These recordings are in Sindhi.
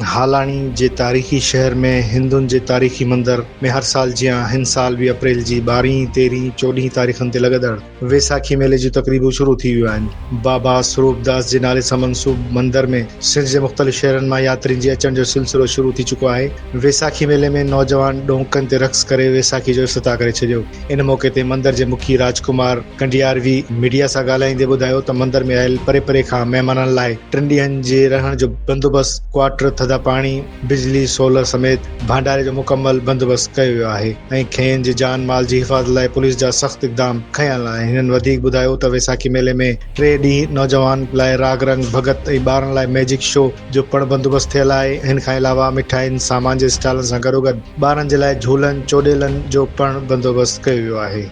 هالاڻي جي تاريخي شهر ۾ هندن جي تاريخي مندر ۾ هر سال جيان هن سال به اپريل جي ٻارهين، تيرهين، چوڏهين تاريخن تي لڳندڙ ويساکي ميلي جون تقريبون شروع ٿي ويون آهن. بابا سروپ داس جي نالي سان منسوب مندر ۾ سنڌ جي مختلف شهرن مان ياترين جي اچڻ جو سلسلو شروع ٿي چڪو آهي. ويساکي ميلي ۾ نوجوان ڏونڪن تي رقص ڪري ويساکي جو افتتاح ڪري ڇڏيو. ان موقعي تي مندر جي مکي راج ڪمار ڪنڊياروي ميڊيا سان ڳالهائيندي ٻڌايو ته مندر ۾ آيل پري پري کان مهمانن لاء ٽن ڏينهن جي رهڻ جو بندوبست، ڪوارٽر، ٿڌا پاڻي، بجلي، سولر سميت ڀانڊاري جو مڪمل بندوبست ڪيو ويو آهي ۽ کين جي جان مال جي حفاظت لاء پوليس جا سخت اقدام کنيل آهن. هنن وڌيڪ ٻڌايو ته ويساکي ميلي ۾ ٽي ڏينهن نوجوان لاء راڳ رنگ ڀڳت ۽ ٻارن لاء ميجڪ شو جو پڻ بندوبست ٿيل آهي. ان کان علاوه مٺاين، سامان جي اسٽالن سان گڏوگڏ ٻارن جي لاء جهولن، چوڏيلن جو پڻ بندوبست ڪيو ويو آهي.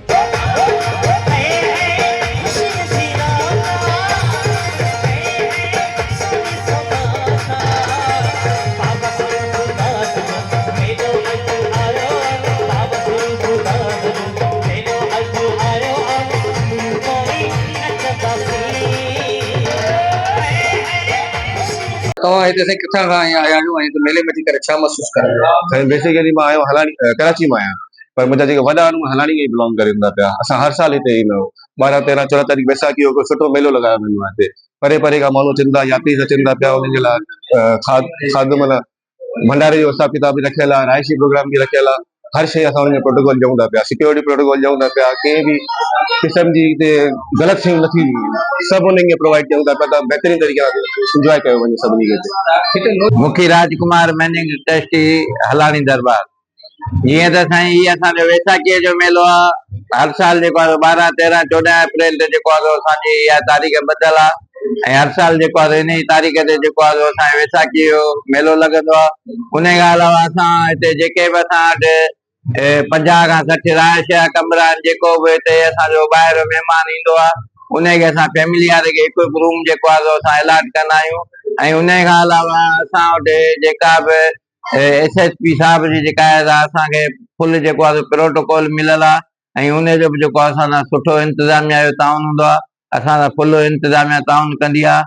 توهان هتي سائين ڪٿان کان آيا آهيو ۽ هتي ميلي ۾ اچي ڪري ڇا محسوس ڪريو ٿا؟ سائين بيسيڪلي مان آيو هالاڻي ڪراچي مان آهيان پر منهنجا جيڪي وڏا آهن اهي هالاڻي کان ئي بلانگ ڪرين ٿا پيا اسان هر سال هتي ايندا آهيون 12 13 14 تاريخ بيساکي جو هڪڙو سٺو ميلو لڳايو ويندو آهي هتي پري پري کان ماڻهو اچن ٿا ياتري اچن ٿا پيا انهن جي لاء کاڌ کاڌو معنيٰ ڀنڊاري جو حساب ڪتاب به رکيل آهي رهائشي پروگرام به رکيل آهي هر شيء اسان ان جو پروٽوڪول ڏيون ٿا پيا سيڪيورٽي پروٽوڪول ڏيون ٿا پيا ڪنهن به قسم جي هتي غلط شيون نه ٿينديون سڀ انهن کي پرووائيڊ ڪيون ٿا پيا ته بهترين طريقي سان انجواء ڪيو وڃي سڀني کي هتي. مکي راج ڪمار مئنينگ ٽرسٽي هلاڻي درٻار جيئن ته سائين هي اسان جو ويساکيء جو ميلو آ هر سال جيڪو آ سو 12 13 14 اپريل تي جيڪو آ سو اسان جي اها تاريخ ٻڌل آ ۽ هر سال جيڪو آ سو انهي تاريخ تي جيڪو آ سو اسان جي ويساکيء جو ميلو لڳندو آ انهي کان علاوه اسان هتي جيڪي به اسان وٽ 50 کان 60 رهائش جا ڪمرا آهن جيڪو به هتي اسان جو ٻاهر مهمان ايندو آ انهي کي اسان فيملي واري کي هڪ هڪ روم جيڪو آ سو اسان الاٽ ڪندا آهيون ۽ انهي کان علاوه اسان وٽ جيڪا به ايس ايس پي صاحب جي جيڪا آهي سا اسان کي فل جيڪو آ سو پروٽوڪول مليل آ ۽ انهي جو به جيڪو آ اسان سان سٺو انتظاميا جو تعاون هوندو آ اسان سان فل انتظاميا تعاون ڪندي آ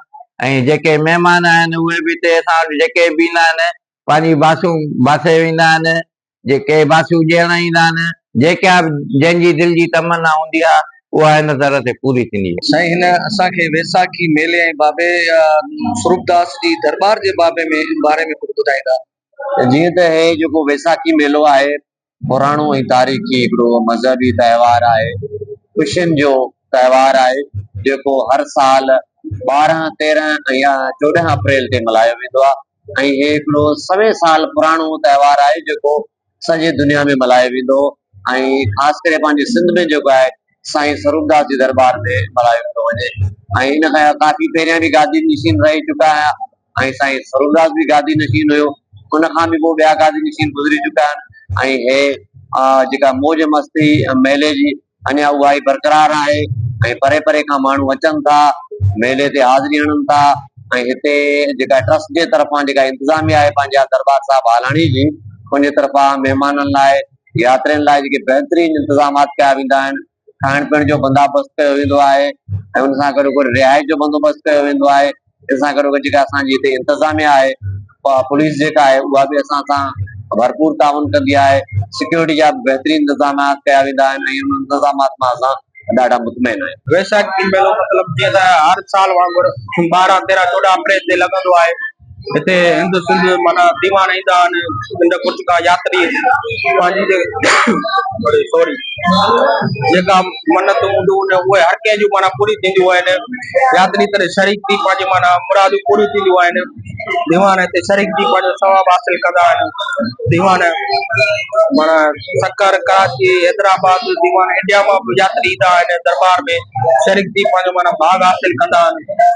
۽ جيڪي مهمان آهن اهي به هتي اسان وٽ جيڪي به ايندا آهن پنهنجي باسون باسي ويندا آهن جيڪي باسون ڏيڻ ايندا آهن جيڪا به جنهن جي دل جي تمنا هوندي آ اها هن در تي پوري ٿيندي آ. سائين هن اسان کي ويساکي ميلي ۽ بابي سروپداس جي درٻار جي بابي ۾ باري ۾ ڪجهه ٻڌائيندا. جيئن ته هي جيڪو ويساکي ميلو آهي پراڻو ۽ تاريخي هڪڙو مذهبي تهوار آهي، خوشين جو تهوار آهي، جيڪو هر سال 12، 13 ۽ 14 اپريل تي ملهايو ويندو آهي ۽ هي هڪڙو سوين سال پراڻو تهوار آهي جيڪو سڄي دنيا ۾ ملهايو ويندو ۽ خاص ڪري پنهنجي سنڌ ۾ جيڪو آهي سائين سروپداس جي درٻار ۾ ملهايو ٿو وڃي ۽ ان کان ڪافي پهريان به گادي نشين رهي چڪا آهيان ۽ سائين سروپداس به گادي نشين هيو ان کان به پوء ٻيا گادي نشين گذري چڪا آهن ۽ هي جيڪا موج مستي ميلي جي اڃا اها ئي برقرار آهي ۽ پري پري کان ماڻهو اچن ٿا ميلي تي حاضري هڻن ٿا ۽ هتي جيڪا ٽرسٽ جي طرفان جيڪا انتظاميا آهي پنهنجا درٻار صاحب هالاڻي جي ان جي طرفان مهمانن لاء ياترين لاء جيڪي بهترين انتظامات ڪيا ويندا آهن، کائڻ پيئڻ جو بندوبست ڪيو ويندو آهي ۽ ان سان گڏوگڏ رهائش جو بندوبست ڪيو ويندو آهي، ان سان گڏوگڏ جيڪا اسان جي هتي انتظاميا آهي پوليس جيڪا آهي اها به اسان سان ڀرپور تعاون ڪندي آهي، سيڪيورٽي جا به بهترين انتظامات ڪيا ويندا آهن ۽ انهن انتظامات مان اسان ڏاڍا مطمئن آهيون. ويساکي ميلو مطلب جيئن ته هر سال وانگر 12، 13، 14 اپريل تي لڳندو آهي. هتي هند سنڌ معنيٰ ديوان ايندا آهن هند ڪڇ کان ياتري پنهنجي سوري جيڪا منتون هونديون آهن اهي هر ڪنهن جون معنيٰ پوري ٿينديون آهن ياتري تڏهن شريڪ ٿي پنهنجي معنيٰ مرادون پوريون ٿينديون آهن ديوان هتي شريڪ ٿي پنهنجو ثواب حاصل ڪندا آهن ديوان معنيٰ سکر ڪراچي حيدرآباد ديوان انڊيا مان به ياتري ايندا آهن دربار ۾ شريڪ ٿي پنهنجو معنيٰ ڀاڳ حاصل ڪندا آهن.